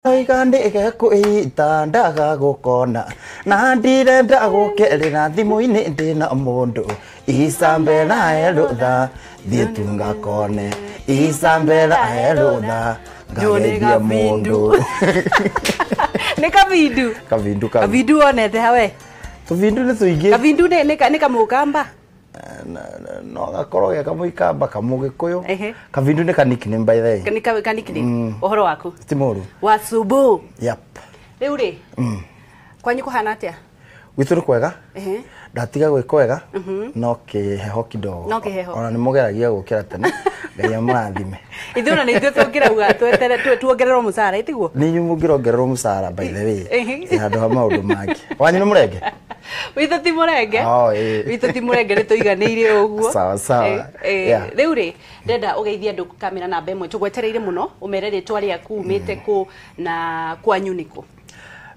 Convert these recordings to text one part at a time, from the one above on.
Oiga ndĩgekũita ndaga gũkona na ndirenda gũkerĩra thimũ-inĩ ndĩna mũndũ Isabella erũtha thiĩ tu ngakone Isabella erũtha ngageithie mũndũ. Nĩ kavindu. Kavindu kau. Kavindu wonete hawe. Tũvindu nĩ tũingĩ. Kavindu nĩ kamũkamba. No gakorwo ge kamũikamba kamũgĩkũyũ. Kavindu nĩ ka nickname by the way. Nĩ ka nickname. Ũhoro waku? Ti mũru. Wasubu. Yep. Rĩu rĩ. Kwanyu kũhana atĩa? Gwitũ nĩ kwega. Ndatiga gwĩ kwega no kĩheho kidogo. No kĩheho. Ona nĩ mũgeragia gũkĩra tene. Ngai amũrathime. Ithuĩ ona nĩ ithuĩ tũngĩrauga twetere tuongererwo mũcara itiguo? Nĩ inyuĩ mũngĩrongererwo mũcara by the way. Handũ ha maũndũ mangĩ. Wanyu nĩ mũrenge? Witũ ti mũrenge. Witũ ti mũrenge nĩ tũiganĩire ũguo. Sawa sawa. Rĩu rĩ ndenda ũgeithie andũ kamera namba ĩmwe tũgwetereire mũno ũmere rĩtwa rĩaku umĩte kũ na kwanyu nĩkũ.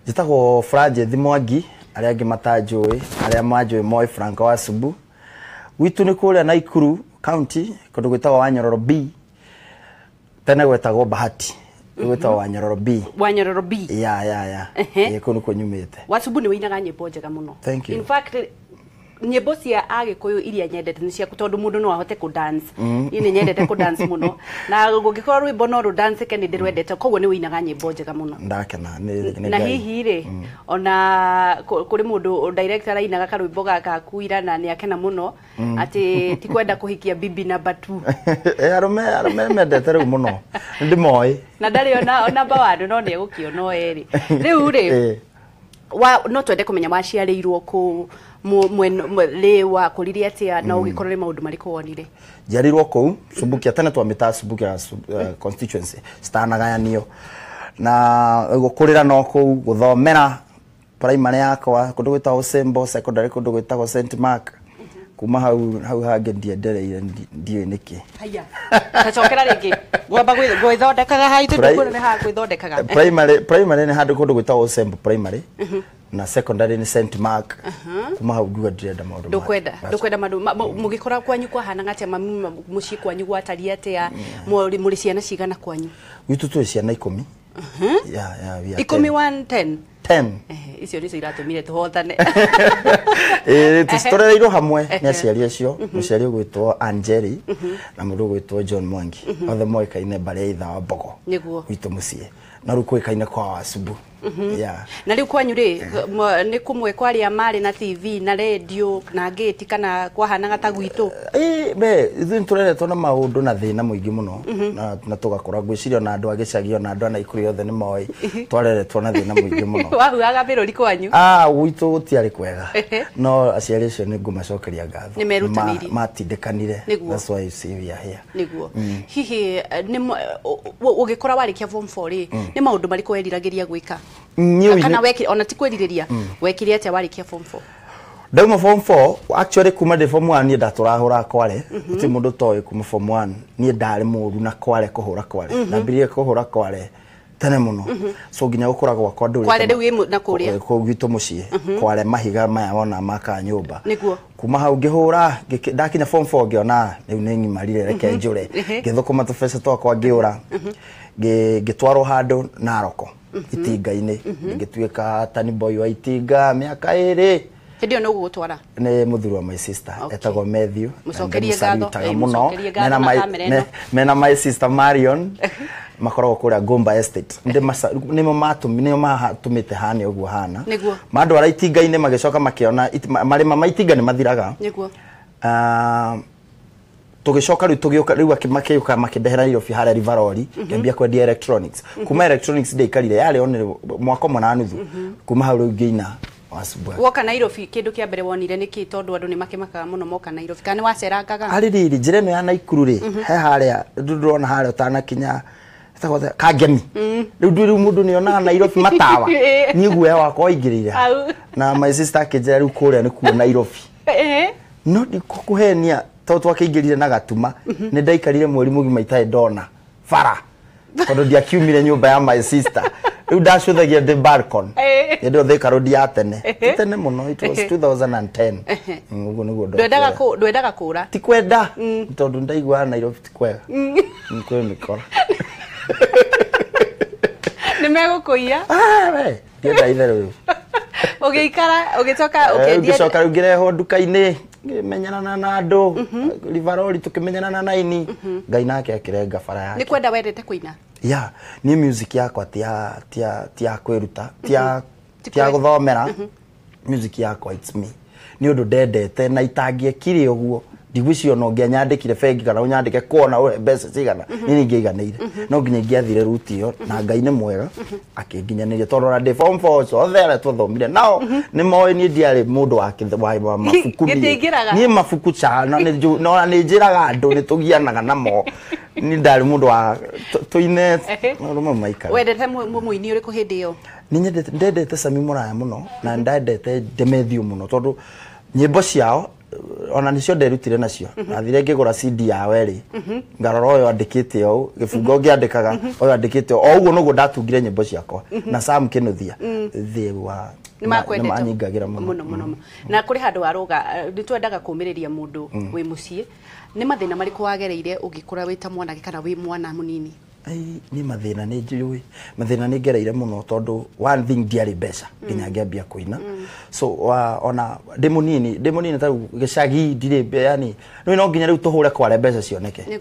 Njĩtagwo Franjethi Mwangi, arĩa angĩ matanjũĩ, arĩa manjũĩ moĩ Franka wa Subu. Gwitũ nĩ kũrĩa Naikuru County, kũndũ gwĩtagwo Wanyororo B. Tene gwetagwo Bahati. Gwĩtagwo Wanyororo B. Wanyororo B. Ya ya ya. Ĩ kũu nĩkuo nyumĩte. Wasubu nĩ ũinaga nyĩmbo njega mũno. Thank you. In fact nyĩmbo cia Agĩkũyũ iria nyendete nĩ ciaku tondũ mũndũ no ahote kũ dance. Niĩ nĩ nyendete kũ dance mũno. Na gũngĩkorwo rwĩmbo no rũdanceke nĩ ndĩrwendete koguo nĩ ũinaga nyĩmbo njega mũno. Ndakena nĩ Na hihi rĩ ona kũrĩ mũndũ director arainaga karwĩmbo gaka kuira na nĩ akena mũno atĩ ti kwenda kũhikia bibi number 2. Arũme mendete rĩu mũno. Nĩ ndĩmoĩ. Na ndarĩ ona number 1 no nĩ egũkĩona o erĩ. Rĩu rĩ no twende kũmenya waciarĩirwo kũ rĩ wakũrire atĩa na ũgĩkorwo nĩ maũndũ marĩkũ wonire? Njiarĩirwo kũu Subukia, tene twamĩtaga Subukia constituency citanagayanio na gũkũrĩra no kũu gũthomera primary yakwa kũndũ gwĩtagwo Sembo, secondary kũndũ gwĩtagwo St Mark. Kuma hau hau hangĩ ndiendereire ndiũĩ nĩkĩ. Haya. Tacokera rĩngĩ. Ngwamba gwĩthondekaga haha ithuĩ ndũkuona nĩ haha gwĩthondekaga. Primary nĩ handũ kũndũ gwĩtagwo Sembo primary na secondary nĩ St Mark. Kuma hau ngiuga ndirenda maũndũ. Ndũkwenda, ndũkwenda maũndũ. Mũgĩkora kwanyu kwahanaga atĩa mami mũciĩ kwanyu gwatariĩ atĩa? Mũrĩ ciana cigana kwanyu? Gwitũ twĩ ciana 10. Yeah, yeah, we are 10 1 10. 10. Icio nĩcio iratũmire tũhotane. Tũrereirwo hamwe nĩ aciari acio, mũciari ũgwĩtwo Angeli na mũndũ ũgwĩtwo John Mwangi. Othe moĩkaine mbarĩ ya itha wa Mbogo. Nĩguo. Gwitũ mũciĩ. Na rĩu kũĩkaine kwa Wasubu. Yeah. Na rĩu kwanyu rĩ nĩ kũmwe kwa arĩa marĩ na TV na radio na gate kana kwahanaga ta gwitũ? Be ithuĩ nĩtũreretwo na maũndũ na thĩna mũingĩ mũno na tũgakũra ngwĩciria ona andũ a gĩcagi ona andũ a Naikuru othe nĩ moĩ twareretwo na thĩna mũingĩ mũno. Wahuhaga mĩrũri kwanyu? Gwitũ gũtiarĩ kwega. No aciari acio nĩ ngũmacokeria ngatho. Nĩmerutanĩirie. Matindĩkanire. That's why you see we are here. Nĩguo. Hihi ũgĩkora warĩkia form 4 rĩ nĩ maũndũ marĩkũ weriragĩria gwĩka? Kana wekire ona ti kwĩrirĩria wekire atĩa warĩkia form 4? Ndauma form 4 actually kuma ndĩ form 1 niĩ ndatũrahũra kware. Gũtirĩ mũndũ ũtoĩ kuma form 1 niĩ ndarĩ mũru na kware kũhũra kware. Ndambirie kũhũra kware tene mũno. So nginya gũkũra gwakwa ndũrĩte kware rĩu na kũrĩa kũu gwitũ mũciĩ kware mahiga maya wona makaga nyũmba. Nĩguo. Kuma hau ngĩhũra ndakinya form 4 ngĩona rĩu nĩ ng'imarire reke njũre. Ngĩthũkũma tũbeca twakwa ngĩũra. Ngĩtwarwo handũ Naroko itinga-inĩ ngĩtuĩka tani boy wa itinga mĩaka 2. Hĩndĩ ĩyo nĩ ũgũgũtwara? Nĩ mũthuri wa my sister etagwo Matthew. Mũcokerie ngatho, mũcokerie ngatho na kamera ĩno. Mena my sister Marion makoragwo kũrĩa Gomba Estate. Nĩmo matũmĩte hane ũguo hana. Nĩguo. Mandwara itinga-inĩ magĩcoka makĩona marĩma ma itinga nĩ mathiraga. Nĩguo. Tũgĩcoka rĩu tũgĩũka rĩu makĩũka makĩndehera Nairobi harĩa Rivaroli ngĩambia kwendia electronics. Kuma electronics ndĩikarire yarĩ one mwaka ũmwe na nuthu. Kuma hau rĩu ngĩina Wasubu. Woka Nairobi kĩndũ kĩa mbere wonire nĩkĩ tondũ andũ nĩ makĩmakaga mũno moka Nairobi kana nĩ wacerangaga? Harĩ rĩrĩ njĩra ĩno ya Naikuru rĩ he harĩa ndũrona harĩa ũtanakinya Kangemi. Rĩu rĩu mũndũ nĩ onaga Nairobi matawa. Niĩ guoya wakwa waingĩrĩire. Na my sister akĩnjĩra rĩu kũrĩa nĩkuo Nairobi. No ndikũkũhenia tondũ twakĩingĩrire na gatuma nĩ ndaikarire mweri mũgima itarĩ ndona bara tondũ ndiakiumire nyũmba ya my sister. Rĩu ndacũthagia ndĩ balcony. Hĩndĩ ĩyo Thika Road ya tene. Ti tene mũno, it was 2010. Ũguo nĩguo ndokire. Ndwendaga kũra? Ti kwenda tondũ ndaiguaga Nairobi ti kwega. Kwĩ mĩkora. Nĩ Nĩ megũkũiya. Ah, we ndienda itherũ rĩu. Ũgĩikara, ũgĩcoka ũkĩendia? Ngĩcoka rĩu ngĩrehwo nduka-inĩ, ngĩmenyerana na andũ Livaroli, tũkĩmenyerana na ini Ngai nake akĩrenga bara Nĩ yake. Kwenda wendete kũina? Ya, niĩ music yakwa ti ya kwĩruta, Ti ti ya gũthomera. Music yakwa, it's me, nĩ ũndũ ndendete na itangĩekire ũguo ndigwĩciria ona ũngĩanyandĩkire bengi kana ũnyandĩke kuona ũhe mbeca cigana, niĩ ningĩiganĩire. No nginya ingĩathire ruti ĩyo, na Ngai nĩ mwega akĩnginyanĩria, tondũ ona ndĩ form four ũcio othe arĩa twathomire nao nĩ moĩ niĩ ndiarĩ mũndũ wa mabuku niĩ. Gĩtiaingĩraga. Niĩ mabuku cana na ona nĩ njĩraga andũ nĩ tũgianaga namo. Niĩ ndarĩ mũndũ wa tũine maũndũ mau maikara. Wendete mũini ũrĩkũ hĩndĩ ĩyo? Nĩ nyendete, ndendete Sami Mũraya mũno na ndendete Demethiũ mũno, tondũ nyĩmbo ciao ona nĩcio nderutire nacio. Ndathire ngĩgũra CD yao ĩrĩ, ngarora ũyũ andĩkĩte ũũ, gĩbungo ngĩandĩkaga ũyũ andĩkĩte ũũ, o ũguo noguo ndatungire nyĩmbo ciakwa. Na Sam Kĩnuthia thĩ wa Nĩ makwendete manyingagĩra mũno. Mũno mũno mũno. Na kũrĩ handũ warũga, nĩ twendaga kũmĩrĩria mũndũ wĩ mũciĩ. Nĩ mathĩna marĩkũ wagereire ũgĩkũra wĩ ta mwanake kana wĩ mwana mũnini? Ai, niĩ mathĩna nĩ njũĩ, mathĩna nĩ ngereire mũno, tondũ one thing, ndiarĩ mbeca nginya ngĩambia kũina. So ona ndĩ mũnini ta rĩu gĩcagi ndirĩ yani rĩu no nginya rĩu tũhũre kware mbeca cioneke.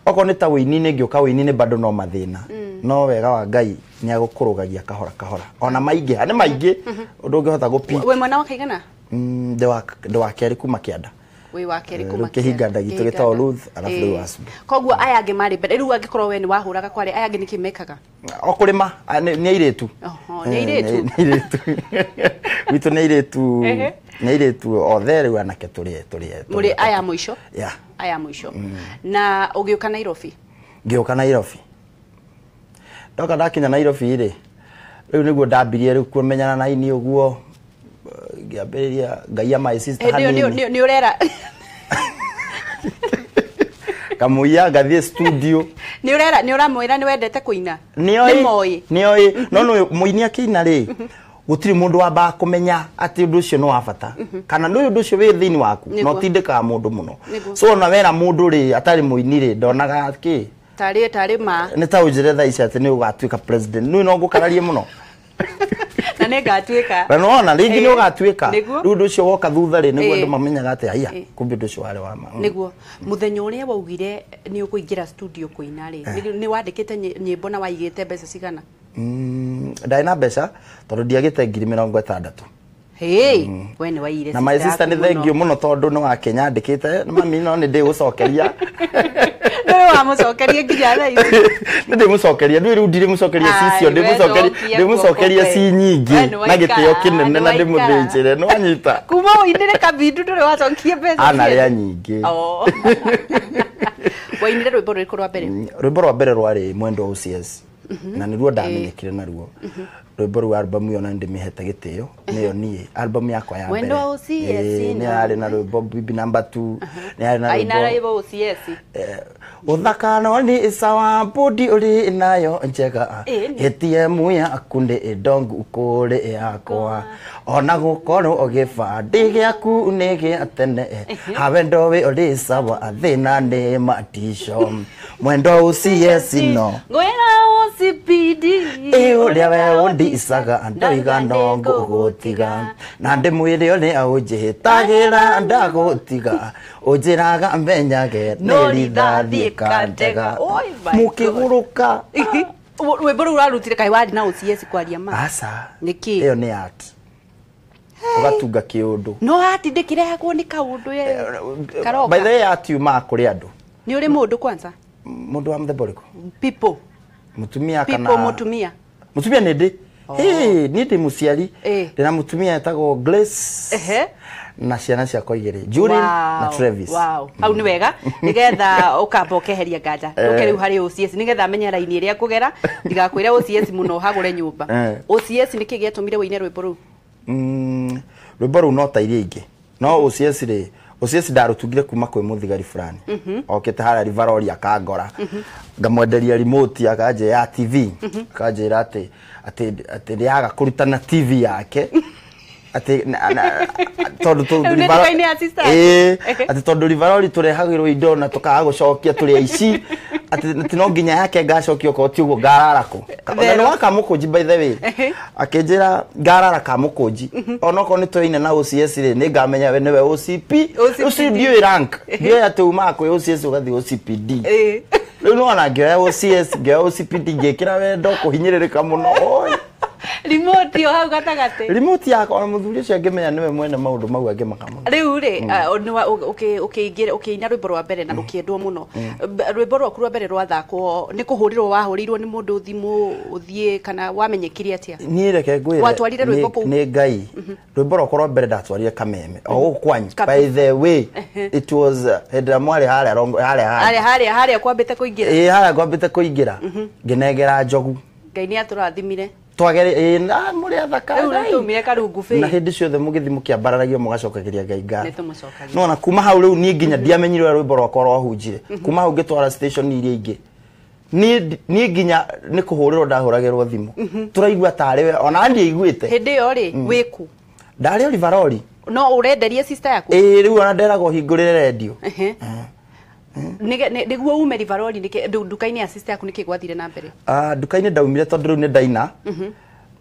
Okorwo nĩ ta wĩini-inĩ, ngĩũka wĩini-inĩ bado no mathĩna, no wega wa Ngai nĩ agũkũrũgagia kahora kahora, ona maingĩha nĩ maingĩ ũndũ ũngĩhota gũpi. Wĩ mwana wa kaigana? Ndĩ wa kerĩ kuma kĩanda. Wĩ wa kerĩ kuma Rĩu kĩhinga gitũ kĩhinga. gĩtagwo Ruth, arabu rĩu Asbu. Koguo aya angĩ marĩ mbere, rĩu angĩkorwo we nĩ wahũraga kware, aya angĩ nĩkĩ mekaga? O kũrĩma, nĩ airĩtu. Oho, nĩ airĩtu. Nĩ airĩtu gwitũ, nĩ airĩtu. Nĩ airĩtu othe, rĩu anake tũrĩ Mũrĩ aya mũico? Yeah. Aya mũico. Na ũgĩũka Nairobi? Ngĩũka Nairobi, ndoka ndakinya Nairobi rĩ, rĩu nĩguo ndambirie rĩu kũmenyana na ini ũguo, ngĩambĩrĩria ngaia my sister Hĩndĩ ĩyo hanini. Nĩ ũrera Kamũiya ngathiĩ studio. Nĩ ũrera, nĩ ũramwĩra nĩ wendete kũina? Nĩoĩ. Nĩ moĩ? Nĩoĩ, no nĩ mũini akĩina rĩ, gũtirĩ mũndũ wambaga kũmenya atĩ ũndũ ũcio nĩ wa bata kana nĩ ũndũ ũcio wĩ thĩinĩ waku na ũtindĩkaga mũndũ mũno. So ona wera mũndũ rĩ atarĩ mũini rĩ, ndonaga kĩ. Tarĩ ma. Nĩ ta ũnjĩre thaa ici atĩ nĩ ũgatuĩka president, nĩ no ngũkararie mũno. Na nĩ ngatuĩka. Na nĩwona rĩngĩ nĩ ũgatuĩka. Nĩguo. Rĩu ũndũ ũcio woka thutha rĩ, nĩguo andũ mamenyaga atĩ aya, kumbe ũndũ ũcio warĩ wa ma. Nĩguo mũthenya ũrĩa waugire nĩ ũkũingĩra studio kũina rĩ, nĩ wandĩkĩte nyĩmbo na waigĩte mbeca cigana? Ndarĩ na mbeca tondũ ndiagĩte 60,000. Hey, we nĩ waiyire Na my sister, yaku nĩ thengio mũno tondũ nĩ wakenya andĩkĩte mami, no nĩ ndĩgũcokeria. Nĩwe wamũcokeria nginya thaa ici? Nĩ ndĩmũcokeria, ndũĩ rĩu ndirĩmũcokeria cicio. Ai, we cokia Ndĩmũcokeria guoko ci we. nyingĩ We nĩ na gĩtĩo waikara, kĩnene nĩ na waikara. ndĩmũthĩnjĩre, nĩ wanyita. Kuma ũinĩre kabindu ndũrĩ wacokia mbeca Anarĩa ciene? nyingĩ. Oh. Wainire rwĩmbo rũrĩkũ rwa mbere? Rwĩmbo rwa mbere rwarĩ Mwendo OCS, na nĩruo ndamenyekire naruo rwĩmbo rũu. Album ĩyo na ndĩmĩhete gĩtĩo, nĩyo niĩ album yakwa ya mbere. Mwendo OCS. Ĩĩ, nĩ yarĩ na rwĩmbo Bibi Number 2, nĩ yarĩ na Aina rwĩmbo rwĩmbo OCS. Ũthaka no nĩ sawa, budi ũrĩ nayo njega. ATM yaku nĩ ndongu kũrĩ yakwa, ona gũkorwo gĩbandĩ gĩaku nĩ gĩa tene, hawe ndoĩ ũrĩ sawa, thĩna nĩ matico mwendo OCS no Ngwĩra OCPD. Ĩ ũrĩa we ũndicaga, ndoiga no ngũgũtiga, na ndĩmwĩre ũrĩa ũnjĩtagĩra ndagũtiga, ũnjĩraga menyage nĩ rithathi kandega. Oi, my God. Mũkĩgũrũka. Rwĩmbo rũu rwarutire kaĩ warĩ na OCS kwaria ma? Aca. Nĩkĩ? Ĩyo nĩ art, ũgatunga kĩũndũ. No ati ndĩkĩrehagwo nĩ kaũndũ ye karoka. By the way, art yumaga kũrĩ andũ. Nĩ ũrĩ mũndũ kwanza? Mũndũ wa mũthemba ũrĩkũ? People. Mũtumia kana? People, mũtumia. Mũtumia nĩ ndĩ. Hey, niĩ ndĩ mũciari. Ndĩna mũtumia etagwo Grace na ciana ciakwa igĩrĩ, Julie na Travis. Wow. Hau nĩ wega, nĩgetha ũkamba ũkeheria nganja ũke rĩu harĩ OCS, nĩgetha amenye raini ĩrĩa kũgera, ndigakwĩre OCS mũno hagũre nyũmba. OCS, nĩkĩ gĩatũmire wĩine rwĩmbo rũu? Rwĩmbo rũu no ta iria ingĩ, no OCS rĩ, OCS ndarũtungire kuma kwĩ mũthigari fulani okĩte harĩa Rivaroli, akangora ngamwenderia remote akanjĩra ya TV, akanjĩra atĩ ndĩaga kũrutana TV yake. Atĩ tondũ Rĩu nĩ nduka-inĩ ya sister? Ĩĩ, atĩ tondũ Rivaroli tũrehagĩrwo indo na tũkaga gũcokia tũrĩ aici, atĩ no nginya yake ngacokia okorwo ti ũguo ngarara kũ. Na nĩ wa Kamũkũnji by the way. Akĩnjĩra ngarara Kamũkũnji onokorwo nĩ tũine na OCS rĩ, nĩ ngamenya we nĩwe OCP. Ũcio ndiũĩ rank, ndiũĩ atĩ umaga kwĩ OCS ũgathiĩ OCPD. Rĩu nĩwona ngĩoya OCS, ngĩoya OCPD, ngĩkĩra wendo kũhinyĩrĩrĩka mũno. Oi. Remote o hau gatagatĩ. Remote yakwa, ona mũthuri ũcio angĩmenya nĩwe mwene maũndũ mau angĩmaka mũno. Rĩu rĩ, ũkĩina rwĩmbo rwa mbere na rũkĩendwo mũno. Rwĩmbo rwaku rwa mbere rwathakwo nĩ kũhũrĩrwo wahũrĩirwo nĩ mũndũ thimũ ũthiĩ kana wamenyekire atĩa? Niĩ reke ngwĩre, Watwarire rwĩmbo kũu? Nĩ Ngai. Rwĩmbo rwakwa rwa mbere ndatwarire Kameme o gũkũ kwanyu. By the way, it was hĩndĩ ĩrĩa mwarĩ harĩa harĩa harĩa harĩa harĩa kwambĩte kũingĩra. Ĩĩ, harĩa kwambĩte kũingĩra ngĩnengera njogu. Ngai nĩ atũrathimire. Twagere na mũrĩ athaka. Rĩu nĩtũmire karungu bĩ. Na hĩndĩ ciothe mũgĩthiĩ mũkĩambararagia mũgacokagĩria Ngai ngatho. Nĩtũmũcokagia. No na kuma hau rĩu niĩ nginya ndiamenyire ũrĩa rwĩmbo rwakwa rwahunjire. Kuma hau ngĩtwara station iria ingĩ. Niĩ nginya nĩ kũhũrĩrwo ndahũragĩrwo thimũ. Tũraigua tarĩ we ona ndiaiguĩte. Hĩndĩ ĩyo rĩ wĩkũ? Ndarĩ Rivaroli. No ũrenderie sister yaku? Ĩĩ, rĩu ona nderagwo hingũrĩre redio. Nĩguo ume Rivaroli nduka-inĩ ya sister yaku nĩkĩ gwathire na mbere? Nduka-inĩ ndaumire tondũ rĩu nĩ ndaina.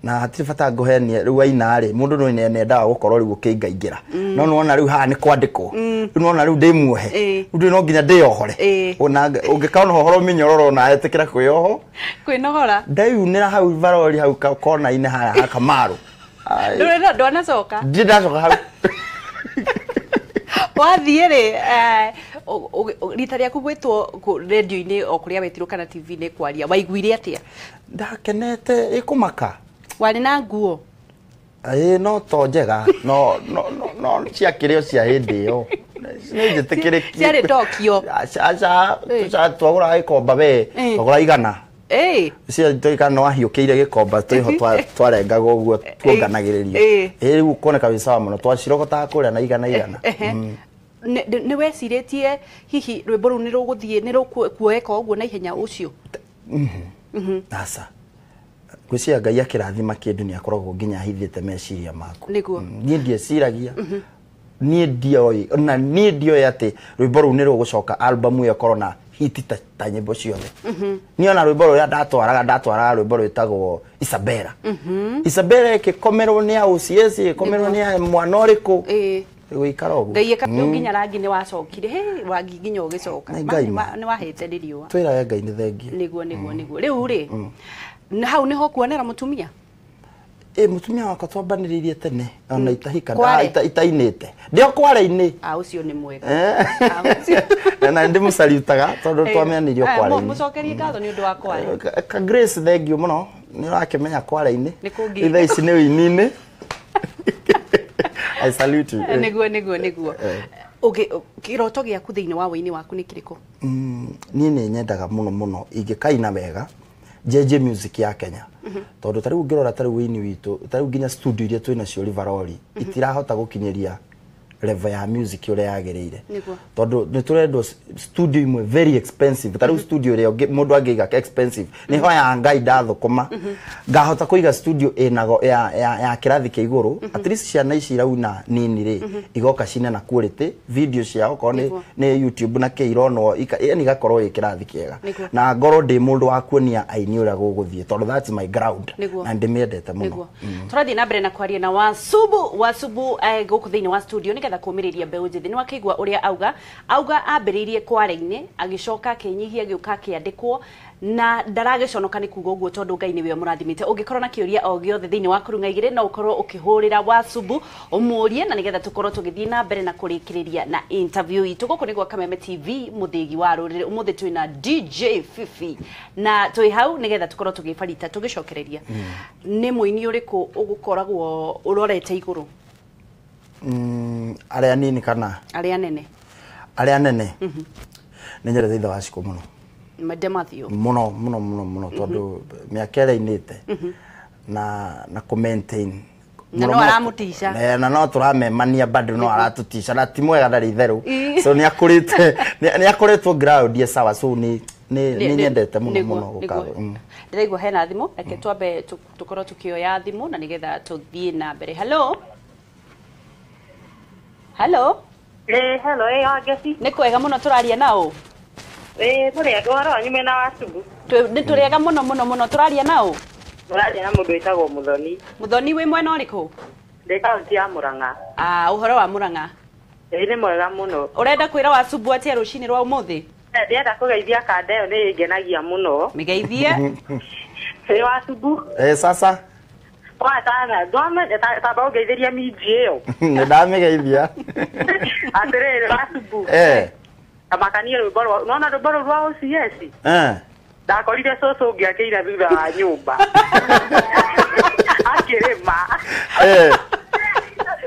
Na hatirĩ bata ngũhenie rĩu waina rĩ, mũndũ no nĩendaga gũkorwo rĩu ũkĩingaingĩra. No nĩwona rĩu haha nĩ kwandĩkwo. Rĩu nĩwona rĩu ndĩ muohe. Rĩu no nginya ndĩyohore. Ona ũngĩkaona ũhoro mĩnyororo ona etĩkĩra kwĩyoho. Kwĩnogora. Ndaiunĩra hau Rivaroli hau kona-inĩ harĩa ha Kamaru. Ndũrĩ ndwanacoka? Ndirĩ ndacoka hau. Wathiĩ rĩ, rita rĩaku gwĩtwo radio-inĩ o kũrĩa wetirwo kana TV-inĩ kwaria, waiguire atĩa? Ndakenete ĩkũmaka. Warĩ na nguo? Ĩĩ, no to njega, no no no ciakĩrĩ o cia hĩndĩ ĩyo. Nĩ njĩtĩkĩrĩkie. Ciarĩ Tokyo. Aca, twagũraga gĩkomba we, twagũra 100. Cia tuika no ahiũkĩire gĩkomba twĩho twarengaga ũguo tuonganagĩrĩria. Ĩĩ, rĩu kuoneka wĩ sawa mũno, twacirogotaga kũrĩa na 100 100. Nĩ wecirĩtie hihi rwĩmbo rũu nĩ rũgũthiĩ nĩ rũkuoeka ũguo na ihenya ũcio? Aca. Ngwĩciria Ngai akĩrathima kĩndũ nĩ akoragwo nginya ahithĩte meciria maku. Nĩguo. Niĩ ndieciragia. Niĩ ndioĩ, na niĩ ndioĩ atĩ rwĩmbo rũu nĩ rũgũcoka album ĩyo ĩkorwo na hit ta nyĩmbo ciothe. Niĩ ona rwĩmbo rũrĩa ndatwaraga rwĩmbo rwĩtagwo Isabella. Isabella ĩgĩkomerwo nĩ a OCS, ĩgĩkomerwo nĩ a mwana ũrĩkũ. Gũikara ũguo. Ngai eka nginya rangi nĩ wacokire. He, rangi nginya ũgĩcoka. Nĩ wahĩte nĩ riũa. Twĩraga Ngai nĩ thengiũ. Nĩguo, nĩguo, nĩguo. Rĩu rĩ, hau nĩho kuonera mũtumia? Ĩ, mũtumia wakwa twambanĩrĩirie tene ona itahika itainĩte. Ndĩ o kware-inĩ. Ũcio nĩ mwega. Na ndĩmũcariutaga tondũ twamenyanirio kware-inĩ. Mũcokerie ngatho nĩ ũndũ wa kware. Ka Grace thengiũ mũno, nĩ ũrakĩmenya kware-inĩ. Nĩ kũngĩ. Thaa ici nĩ ũini-inĩ. I salute you. Nĩguo, nĩguo, nĩguo. Kĩroto gĩaku thĩinĩ wa wũini waku nĩ kĩrĩkũ? Niĩ nĩ nyendaga mũno mũno ingĩkaina wega njenjie music ya Kenya. Tondũ ta rĩu ũngĩrora ta rĩu wũini witũ, ta rĩu nginya studio iria twĩ nacio Rivaroli itirahota gũkinyĩria level ya music ũrĩa yagĩrĩire. Tondũ nĩ tũrendwo studio imwe very expensive. Ta rĩu studio ĩrĩa mũndũ angĩiga expensive nĩ hoya Ngai ndathũkũma ngahota kũiga studio ĩna ya kĩrathi kĩa igũrũ. At least ciana ici irauna nini rĩ igoka cine na quality video ciao okorwo nĩ YouTube na kĩ ironwo, yani igakorwo ĩ kĩrathi kĩega. Na ngorwo ndĩ mũndũ wa kuonia aini ũrĩa gũgũthiĩ tondũ that's my ground na ndĩmĩendete mũno. Tũrathiĩ na mbere na kwaria na Wasubu gũkũ thĩinĩ wa studio nĩgetha kũmĩrĩria mbeũ njĩthĩ. Nĩ wakĩigua ũrĩa auga ambĩrĩirie kware-inĩ agĩcoka akĩnyihia agĩũka akĩandĩkwo na ndaragĩconoka nĩ kuga ũguo tondũ Ngai nĩwe ũmũrathimĩte. Ũngĩkorwo na kĩũria o gĩothe thĩinĩ wa Kũrung'a Igĩrĩ no ũkorwo ũkĩhũrĩra Wasubu ũmũrie na nĩgetha tũkorwo tũgĩthiĩ na mbere na kũrĩkĩrĩria na interview itũ. Gũkũ nĩ gwa Kameme TV mũthĩgi wa rũrĩrĩ. Ũmũthĩ twĩna DJ Fifi na twĩ hau nĩgetha tũkorwo tũgĩbarita tũgĩcokereria. Nĩ mũini ũrĩkũ ũgũkoragwo ũrorete igũrũ? Arĩa nini kana arĩa nene? Arĩa nene. Nĩ nyendete Ithe wa Cikũ mũno. Mende Matthew. Mũno mũno mũno mũno tondũ mĩaka ĩrĩa ainĩte na kũ maintain Na no aramũtica. Na no tũramemania bado no aratũtica na ti mwega ndarĩ itherũ. So nĩ akũrĩte, nĩ akoretwo ground ye sawa, so nĩ nyendete mũno mũno gũka. Ndĩraigua hena thimũ, reke twambe tũkorwo tũkĩoya thimũ na nĩgetha tũthiĩ na mbere. Hello. Hello. Hello, Wangeci. Nĩ kwega mũno tũraria nao. Mũrĩ andũ wanyu mwena wa Cubu. Nĩ tũrĩega mũno mũno mũno tũraria nao. Mũraria na mũndũ wĩtagwo Mũthoni. Mũthoni wĩ mwena ũrĩkũ? Ndĩ kaunti ya Murang'a. Ah, ũhoro wa Murang'a. Nĩ mwega mũno. Ũrenda kwĩra Wacubu atĩa rũcinĩ rwa ũmũthĩ? Ndĩrenda kũgeithia kanda ĩyo nĩ ĩngenagia mũno. Mĩgeithie. Ĩ Wacubu. Sasa. Watana, ndwame tamba ũngeithĩria minji ĩyo. Nĩ ndamĩgeithia. Atĩrĩrĩ Wacubu. Amakanie rwĩmbo rwa, nona rwĩmbo rũu rwa OCS? Ndakorire cũcũ ũngĩ akĩira thutha wa nyũmba. Akĩrĩma.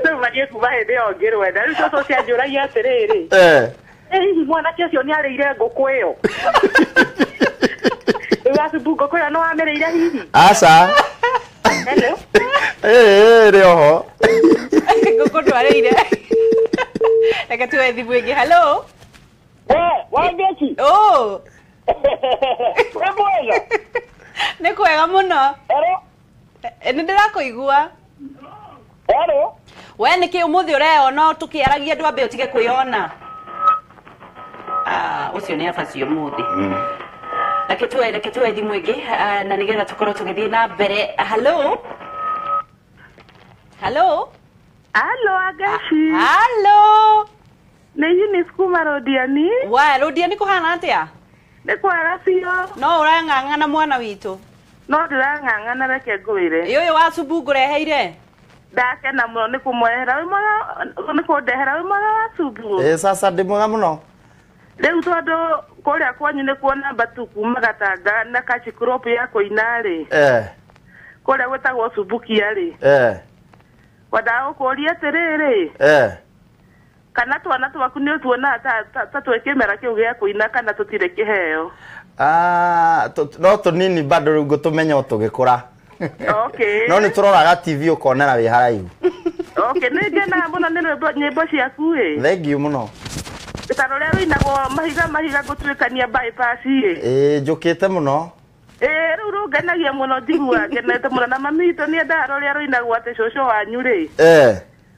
Rĩu mathiĩ kuma hĩndĩ ĩyo ngĩrwenda. Rĩu cũcũ ũcio anjũragia atĩrĩrĩ. Hihi mwanake ũcio nĩ arĩire ngũkũ ĩyo? Rĩu Wacubu ngũkũ ĩyo nĩ wamĩrĩire hihi? Aca. Hello. Rĩ oho. Ngũkũ ndwarĩire. Reke tuoe thimũ ĩngĩ. Hello. Wangeci. Oh. Nĩ mwega. Nĩ kwega mũno. Hello. Nĩ ndĩrakũigua. Hello. We nĩkĩ ũmũthĩ ũreyona tũkĩaragia ndwambe ũtige kwĩyona? Ah, ũcio nĩ abaci ũmũthĩ. Reke tuoe thimũ ĩngĩ na nĩgetha tũkorwo tũgĩthiĩ na mbere. Hello. Hello. Hello, Wangeci. Hello. Nĩ Eunice kuma Rũndiani. Wa Rũndiani kũhana atĩa? Nĩ kwega biũ. No ũrang'ang'ana mwana witũ. No ndĩrang'ang'ana reke ngwĩre. Ĩ ũyũ Wacubu ngũreheire? Ndakena mũno nĩ kũmwehera wĩ mwega, nĩ kũndehera wĩ mwega Wacubu. Sasa ndĩ mwega mũno. Rĩu tondũ kũrĩa kwanyu nĩ kuona mbatu kuma Gatanga na kachi crop ya kũina rĩ. Kũrĩa gwĩtagwo Subukia rĩ. Wendaga gũkũria atĩrĩrĩ. Kana twana twaku nĩ ũtuonaga ta twĩ kĩmera kĩu gĩa kũina kana tũtirĩ kĩheo? No tũnini bado rĩu ngũtũmenya o tũgĩkũra. Okay. No nĩ tũroraga TV ũkonera wĩ haraihu. Okay, nĩ ngenaga mũno nĩ rwĩmbo nyĩmbo ciaku ĩ. Thank you mũno. Ta rũrĩa rũinagwo mahiga mahiga gũtuĩkania bypass ĩ. Njũkĩte mũno. Rĩu rũngenagia mũno njiguaga ngenete mũno na mami witũ nĩ endaga rũrĩa rũinagwo atĩ cũcũ wanyu rĩ.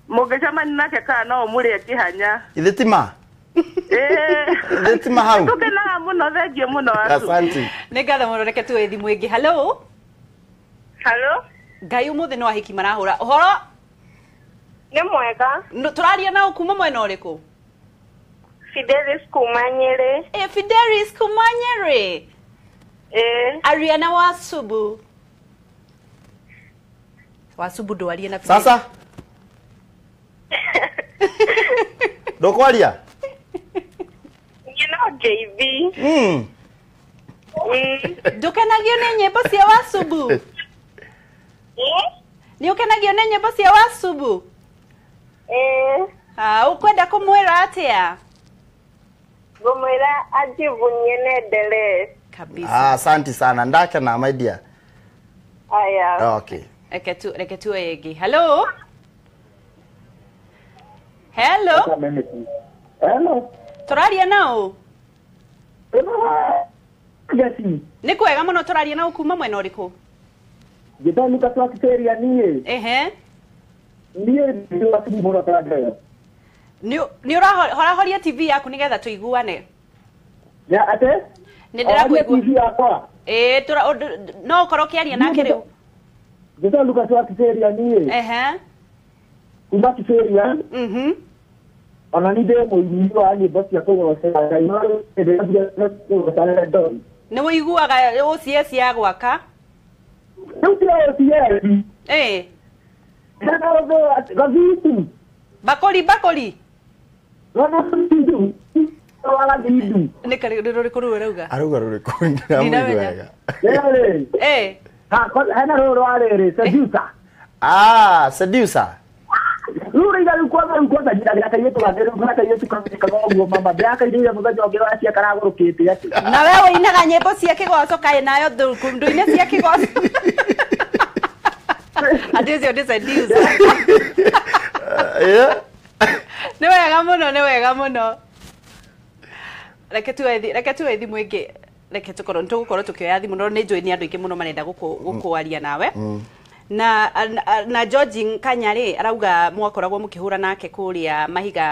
Mũngĩcemania nake kana no ũmũrĩe kĩhanya. Ithe ti ma? Ithe ti ma hau? Tũkenaga mũno, thengiũ mũno Wacu. Asante. Nĩ ngatho mũno, reke tuoe thimũ ĩngĩ. Hello. Hello. Ngai ũmũthĩ no ahiki marahũra. Ũhoro? Nĩ mwega. Tũraria nao kuma mwena ũrĩkũ? Fidelis kuma Nyĩrĩ. Fidelis kuma Nyĩrĩ. Ariana Wasubu. Wasubu ndwarie na Fidelis. Sasa. Ndũkwaria? You know JB. Ndũkenagio nĩ nyĩmbo cia Wasubu? Nĩ ũkenagio nĩ nyĩmbo cia Wasubu? Ũkwenda kũmwĩra atĩa? Ngũmwĩra ajivunie nendelee. Kabisa. Asante sana. Ndakena my dear. Aya. Okay. Reke tuoe ĩngĩ. Hello. Hello. Hello. Tũraria nao? Gesi. Nĩ kwega mũno tũraria nao kuma mwena ũrĩkũ? Njĩtagwo Lucas wa Kiseria niĩ. Niĩ ndĩ wa Kibu mũno Kandeo. Nĩ ũrahoria TV yaku nĩgetha tũiguane. Ya ate? Nĩ ndĩrakũigua. TV yakwa. No ũkorwo ũkĩaria nake rĩu. Njĩtagwo Lucas wa Kiseria niĩ. Kuma Kiseria. Ona nĩ ndĩ mũini wa nyĩmbo cia kũgoca Ngai no ndĩrathire kũgoca ndori. Nĩ ũiguaga OCS ya gwaka? Rĩu ti OCS. Gathitu. Bakori bakori. Gathitu. Gathitu. Nĩ karĩ rũrĩkũ rũu ũrauga? Arauga rũrĩkũ ndĩramũigua wega. Hena rũrũ rwa rĩrĩ seducer. Seducer. Rũrũ rĩiga rĩu kwanza rĩu kwanza njiragira kairĩtu gake rĩu kana kairĩtu kaga ũguo mama ndĩrakairĩire mũthenya ũngĩ wacia karagũrũkĩte atĩ. Na we ũinaga nyĩmbo cia kĩgoco kaĩ nayo ndũine cia kĩgoco. Atĩ ũcio nĩ seducer. Nĩ wega mũno, nĩ wega mũno. Reke tuoe thimũ ĩngĩ. Reke tũkorwo nĩtũgũkorwo tũkĩoya thimũ no nĩ njũĩ nĩ andũ aingĩ mũno marenda gũkũaria nawe. Na George Kanyari arauga mwakoragwo mukihura nake kuria mahiga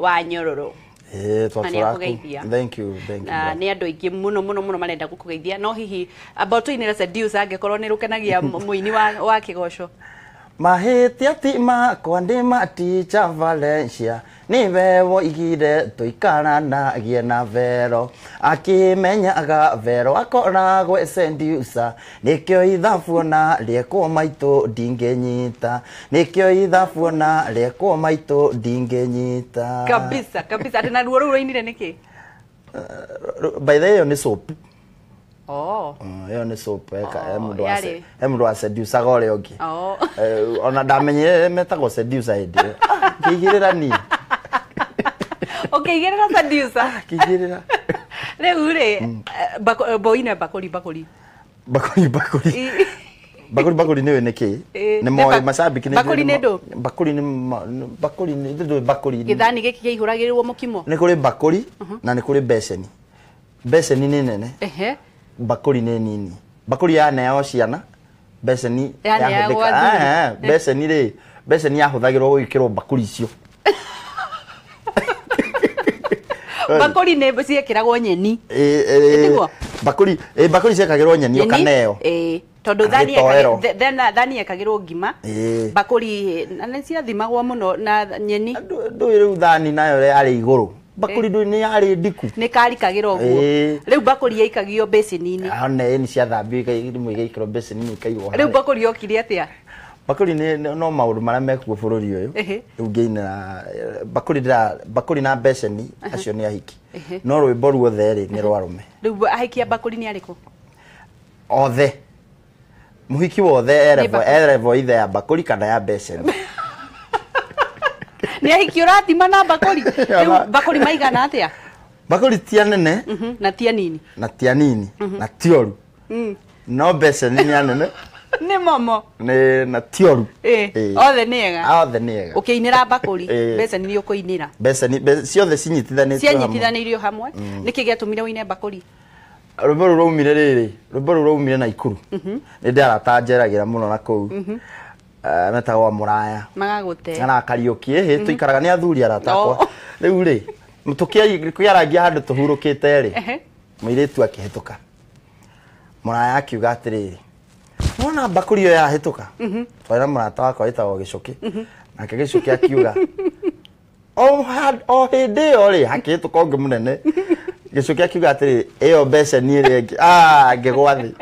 wa Nyororo. Thank you, thank you. Nĩ andũ aingĩ mũno mũno mũno marenda gũkũgeithia no hihi amba tũinĩre seducer angĩkorwo nĩ rũkenagia mũini wa kĩgoco. Mahĩtia ti makwa ndĩ maticha Valencia nĩwe woigire tũikaranagie na Vero akĩmenyaga Vero akoragwo e seducer nĩkĩo ithabu ona rĩekwo maitũ ndingĩnyita nĩkĩo ithabu ona rĩekwo maitũ ndingĩnyita. Kabisa kabisa. Atĩ na ruo rũu rũinire nĩkĩ? By the way ĩyo nĩ soap. Oh. Ĩyo nĩ soap he mũndũ wa seducaga ũrĩa ũngĩ. Ona ndamenyire metagwo seducer hĩndĩ ĩyo. Ngĩigĩrĩra niĩ. Ũkĩigĩrĩra seducer? Ngĩigĩrĩra. Rĩu rĩ, boine bakũri bakũri. Bakũri bakũri. Bakũri bakũri nĩũĩ nĩkĩ? Nĩ moĩ macambĩki nĩ Bakũri nĩ ndũ? Bakũri nĩ bakũri nĩ ndũĩ bakũri. Gĩthani gĩkĩ kĩihũragĩrĩrwo mũkimo? Nĩ kũrĩ bakũri na nĩ kũrĩ beceni. Beceni nĩ nene. Bakũri nĩ nini. Bakũri yaneagwo ciana, beceni yahũthĩka. Beceni rĩ, beceni yahũthagĩrwo gwĩkĩrwo bakũri icio. Bakũri nĩ ciekĩragwo nyeni. Bakũri bakũri ciekagĩrwo nyeni ũkaneo. Tondũ thani yekagĩrwo ngima. Bakũri nĩ ciathimagwo mũno na nyeni. Ndũĩ rĩu thani nayo yarĩ igũrũ. Bakũri ndũĩ nĩ yarĩ ndiku. Nĩ karikagĩra ũguo. Rĩu bakũri yaikagio beceni-inĩ. One nĩ ciathambio rĩmwe igaikĩrwo beceni-inĩ ikaigwo. Rĩu bakũri yokire atĩa? Bakũri nĩ no maũndũ marĩa mekuo bũrũri ũyũ. Rĩu ngĩinĩra bakũri bakũri na beceni acio nĩ ahiki. No rwĩmbo ruothe rĩ nĩ rwa arũme. Rĩu ahiki a bakũri nĩ arĩkũ? Othe. Mũhiki wothe erevo ithe ya bakũri kana ya beceni. Nĩ ahiki ũrathima na bakũri. Rĩu bakũri maigana atĩa? Bakũri ti anene na ti anini. Na ti anini na ti oru. No beceni nĩ anene. Nĩ momo. Nĩ na ti oru. Othe nĩ ega. Othe nĩ ega. Ũkĩinĩra bakũri beceni nĩ ũkũinĩra. Beceni ciothe cinyitithanĩtio hamwe. Cianyitithanĩirio hamwe. Nĩkĩ gĩatũmire ũine bakũri? Rwĩmbo rũu rwaumire rĩrĩ, rwĩmbo rũu rwaumire Naikuru. Nĩ ndĩ arata njeragĩra mũno na kũu. Metagwo Mũraya. Magagũte. Kana Kariũki ĩhĩ tũikaraga nĩ athuri arata akwa. Rĩu rĩ, tũkĩarangia handũ tũhurũkĩte rĩ, mũirĩtu akĩhĩtũka. Mũraya akiuga atĩrĩrĩ, wona bakũri ĩyo yahĩtũka? Twarĩ na mũrata wakwa wĩtagwo Gĩcũkĩ. Nake Gĩcũkĩ akiuga o hĩndĩ ĩyo rĩ hakĩhĩtũka ũngĩ mũnene. Gĩcũkĩ akiuga atĩrĩrĩ, ĩyo beceni ĩrĩa ĩngĩ. Ngĩgwa thĩ.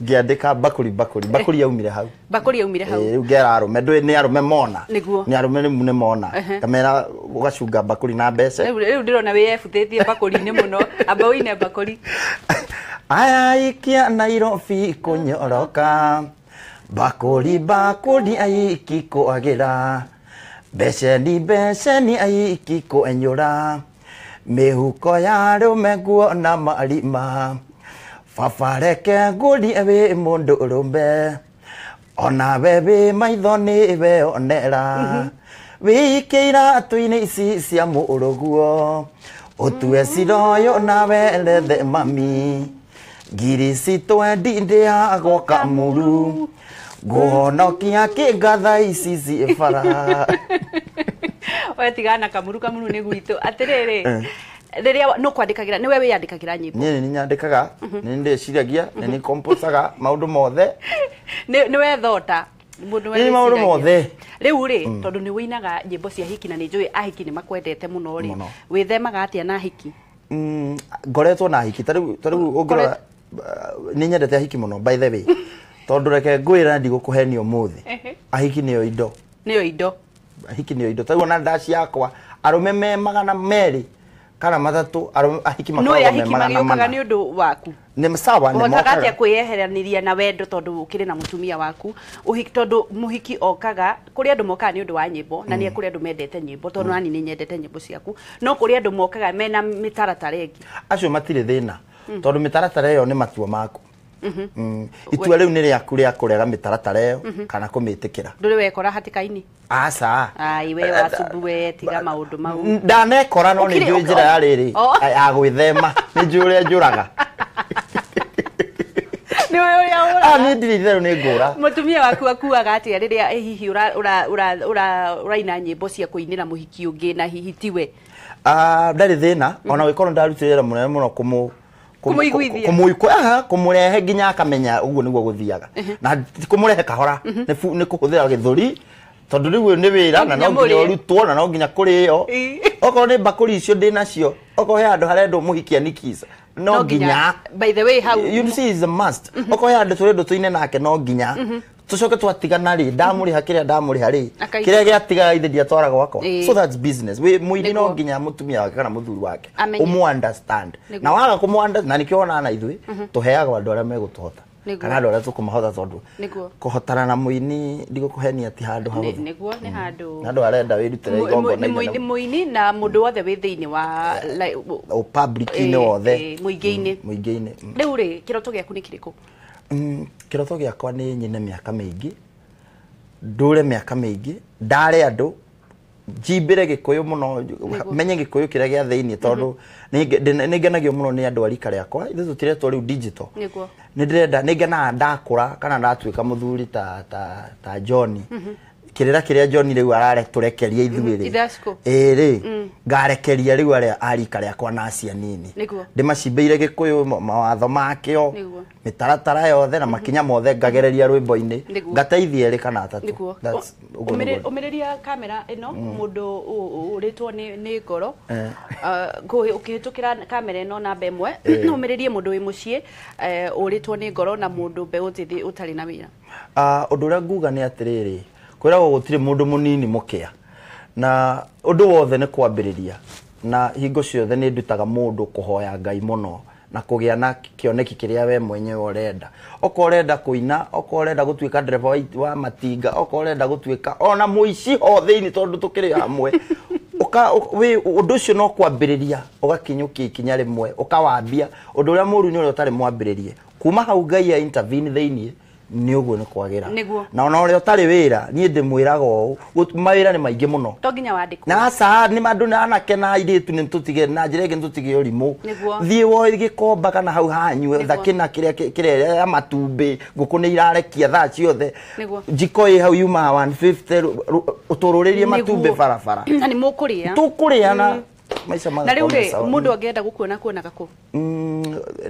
Ngĩandĩka bakũri bakũri. Bakũri yaumire hau. Bakũri yaumire hau. Rĩu ngera arũme, ndũĩ nĩ arũme mona. Nĩguo. Nĩ arũme rĩu nĩ mona. Ngamera ũgacunga bakũri na mbeca. Rĩu ndĩrona wĩyebutĩtie bakũri-inĩ mũno. Amba ũine bakũri. Aya aikia Nairobi kũnyoroka. Bakũri bakũri aiki kwagĩra. Beceni beceni aiki kwenyũra. Mĩhuko ya arũme nguona marima. Baba reke ngũrie wĩ mũndũ ũrũme. Ona we wĩ maitho nĩ weonera. Wĩikie iratũ-inĩ ici cia mũrũguo. Ũtue ciroyo na werethe mami. Ngiri citwendi ndĩagwo kamuru. Ngũhonokia kĩngatha ici ciĩ bara. We tigana kamuru kamuru nĩ gwitũ. Atĩrĩrĩ, rĩrĩa no kwandĩkagĩra nĩwe wĩyandĩkagĩra nyĩmbo? Niĩ nĩ nyandĩkaga, nĩ ndĩciragia, nĩ nĩ composaga maũndũ mothe. Nĩ wethota mũndũ Nĩ maũndũ mothe. Rĩu rĩ, tondũ nĩ wĩinaga nyĩmbo cia hiki na nĩ njũĩ ahiki nĩ makwendete mũno rĩ, wĩthemaga atĩa na hiki? Ngoretwo na hiki, ta rĩu ũngĩrora nĩ nyendete ahiki mũno by the way. Tondũ reke ngwĩra ndigũkũhenia ũmũthĩ. Ahiki nĩo indo. Nĩo indo. Ahiki nĩo indo. Ta rĩu ona ndaci yakwa arũme me 200 kana 3 arũme ahiki makoragwo me 400. Nĩ ahiki ũndũ waku. Nĩ sawa nĩ mokaga. Ũhotaga atĩa kwĩyeheranĩria na wendo tondũ ũkĩrĩ na mũtumia waku? Ũhiki tondũ mũhiki okaga kũrĩ andũ mokaga nĩ ũndũ wa nyĩmbo na nĩ kũrĩ andũ mendete nyĩmbo tondũ nani nĩ nyendete nyĩmbo ciaku. No kũrĩ andũ mokaga mena mĩtaratara ĩngĩ. Acio matirĩ thĩna tondũ mĩtaratara ĩyo nĩ matua maku. Itua rĩu nĩ rĩaku rĩa kũrega mĩtaratara ĩyo kana kũmĩtĩkĩra. Ndũrĩ wekora hatĩka-inĩ? Aca. Ai we wacubu we tiga maũndũ mau. Ndanekora no nĩ njũĩ njĩra ya rĩrĩ ya gwĩthema, nĩ njũĩ ũrĩa njũraga. Nĩ Nĩ ũrĩa ũraga. Niĩ ndirĩ itherũ nĩ ngũra. Mũtumia waku akuaga atĩa rĩrĩa hihi ũraina nyĩmbo cia kũinĩra mũhiki ũngĩ na hihi tiwe? Ndarĩ thĩna ona gũkorwo ndarutire wĩra mũnene mũno kũmũiguithia kũmũrehe nginya akamenya ũguo nĩguo gũthiaga na kũmũrehe kahora nĩ kũhũthĩra gĩthũri tondũ rĩu nĩ wĩra na no nginya ũrutwo na no nginya kũrĩo okorwo nĩ mbakũri icio ndĩ nacio okorwo he handũ harendwo mũhiki anikisa no nginya by the way how you see is a must okorwo he handũ tũrendwo tũine nake no nginya tucoke twatigana rĩ ndamũrĩha kĩrĩa ndamũrĩha rĩ kĩrĩa gĩatigaga ithe ndiatwara gwakwa so that's business we mũini no nginya mũtumia wake kana mũthuri wake ũmũ understand na waga kũmũ understand na nĩkĩo ona na ithuĩ tũheaga andũ arĩa megũtũhota kana andũ arĩa tũkũmahota tondũ kũhotana na mũini ndigũkũhenia ti handũ hahũthũ nĩguo nĩ handũ andũ arenda wĩrutĩre igongona mũini na mũndũ wothe wĩ thĩinĩ wa public-inĩ wothe mũingĩ-inĩ mũingĩ-inĩ rĩu rĩ kĩroto gĩaku nĩ kĩrĩkũ? Kĩroto gĩakwa nĩ nyine mĩaka mĩingĩ ndũre mĩaka mĩingĩ ndare andũ njimbĩre gĩkũyũ mũno menye gĩkũyũ kĩrĩa gĩa thĩinĩ tondũ nĩ ngenagio mũno nĩ andũ a rika rĩakwa ithuĩ tũtiretwo rĩu digital nĩ ndĩrenda nĩ ngenaga ndakũra kana ndatuĩka mũthuri ta John kĩrĩra kĩrĩa John rĩu araretũrekeria ithuĩ rĩ ĩĩ rĩ ngarekeria rĩu arĩa a rika rĩakwa na acia nini ndĩmacimbĩire gĩkũyũ mawatho makĩo mĩtaratara yothe na makinya mothe ngagereria rwĩmbo-inĩ ngateithia erĩ kana atatũ. Ũmĩrĩria kamera ĩno mũndũ ũrĩtwo nĩ ngoro ũkĩhĩtũkĩra kamera ĩno namba ĩmwe ũmĩrĩrie mũndũ wĩ mũciĩ ũrĩtwo nĩ ngoro na mũndũ mbeũ njĩthĩ ũtarĩ na wĩra. Ũndũ ũrĩa nguga nĩ atĩrĩrĩ kwĩragwo gũtirĩ mũndũ mũnini mũkĩa na ũndũ wothe nĩ kwambĩrĩria na hingo ciothe nĩ ndutaga mũndũ kũhoya Ngai mũno na kũgĩa na kĩoneki kĩrĩa we mwenyewe ũrenda okorwo ũrenda kũina okorwo ũrenda gũtuĩka ndereba wa matinga okorwo ũrenda gũtuĩka ona mũici ho thĩinĩ tondũ tũkĩrĩ hamwe ũndũ ũcio no kwambĩrĩria ũgakinyũkia ikinya rĩmwe ũkawambia ũndũ ũrĩa mũru nĩ ũrĩa ũtarĩ mwambĩrĩrie kuma hau Ngai a intervene thĩinĩ nĩ ũguo nĩ kwagĩra na ona ũrĩa ũtarĩ wĩra niĩ ndĩmwĩraga ũũ mawĩra nĩ maingĩ mũno to nginya wandĩkwo na aca nĩ andũ na anake na airĩtu nĩ tũtige na njĩra ĩngĩ nĩ tũtige ũrimũ thiĩ woe gĩkomba kana hau hanyu thakĩna kĩrĩa kĩrĩa ya matumbĩ ngũkũ nĩ irarekia thaa ciothe njiko ĩ hau yumaga 150 ũtũrũrĩrie matumbĩ barabara na nĩ mũkũrĩa tũkũrĩa na maica na rĩu rĩ mũndũ angĩenda gũkuona kuonaga kũ?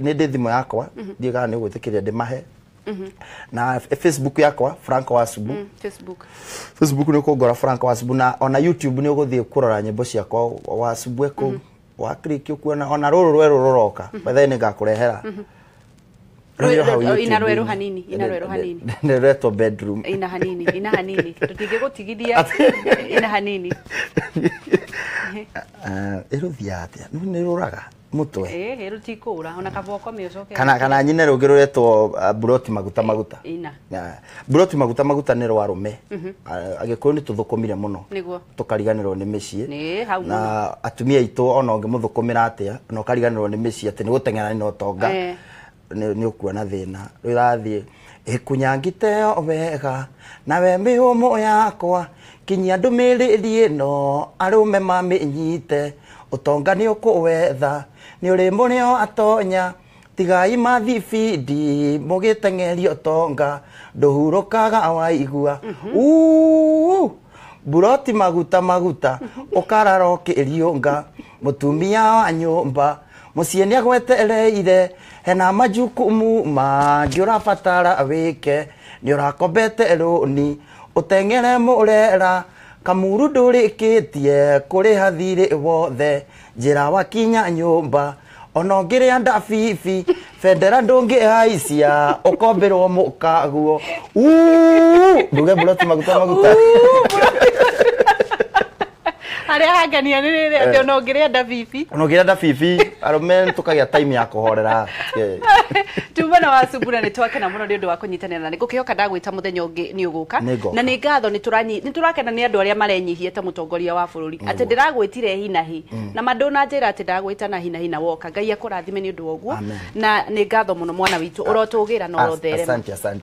Nĩ ndĩ thimũ yakwa ndiũĩ kana nĩ ũgwĩtĩkĩria ndĩmahe na Facebook yakwa Franco Wasubu Facebook nĩ ũkũngora Franco Wasubu na ona YouTube nĩ ũgũthiĩ kũrora nyĩmbo ciakwa Wasubu eko wa click ũkuona ona rũrũ rwerũ rũroka by the way nĩ ngakũrehera ina rwerũ hanini ina rwerũ hanini nĩ rwetwo bedroom ina hanini ina hanini tũtingĩgũtigithia ina hanini ĩrũthiaga atĩa nĩ rũraga mutwe rutikura ona kaboko mĩocoke kana nyine rũngĩ rũretwo buroti maguta maguta ina buroti maguta maguta nĩ rwa arũme agĩkũyũ nĩ tũthũkũmire mũno tũkariganĩrwo nĩ mĩciĩ na atumia aitũ ona ũngĩmũthũkũmĩra atĩa na ũkariganĩrwo nĩ mĩciĩ atĩ nĩ gũteng'era na ũtonga nĩ ũkuona thĩna rĩu ĩrathiĩ ĩkunyangite o wega nawe mĩhũmũ yakwa kinyia ndũmĩrĩri ĩno arũme mamĩnyite ũtonga nĩ ũkũwetha nĩ ũrĩ mũrĩo atonya tigai mathibindi mũgĩteng'eria ũtonga ndũhurũkaga waigua buroti maguta maguta ũkarara ũkĩriũnga mũtumia wa nyũmba mũciĩ nĩ agwetereire hena majukumu mangĩ ũrabatara wĩke nĩ ũrakombete rũni ũteng'ere mũrera kamuru ndũrĩkĩtie kũrĩha thirĩ wothe njĩra wakinya nyũmba ona ũngĩrĩa ndabibi bendera ndũngĩhaicia ũkombĩrwo mũkaguo nduge buroti maguta maguta harĩa hangania nĩ rĩrĩ atĩ ona ũngĩrĩa ndabibi ona ũngĩrĩa ndabibi arũme tũkagĩa time ya kũhorera tuma na Wasubu na nĩ twakena mũno nĩ ũndũ wa kũnyitanĩra na nĩngũkĩhoka ndagwĩta mũthenya ũngĩ nĩ ũgũka na nĩ ngatho nĩ tũrakena nĩ andũ arĩa marenyihia ta mũtongoria wa bũrũri atĩ ndĩragwĩtire hi na hi na ma ndũnanjĩra atĩ ndagwĩta na hi na hi na woka Ngai akũrathime nĩ ũndũ wa ũguo na nĩ ngatho mũno mwana witũ ũrotũgĩra na ũrotherema. Asante asante.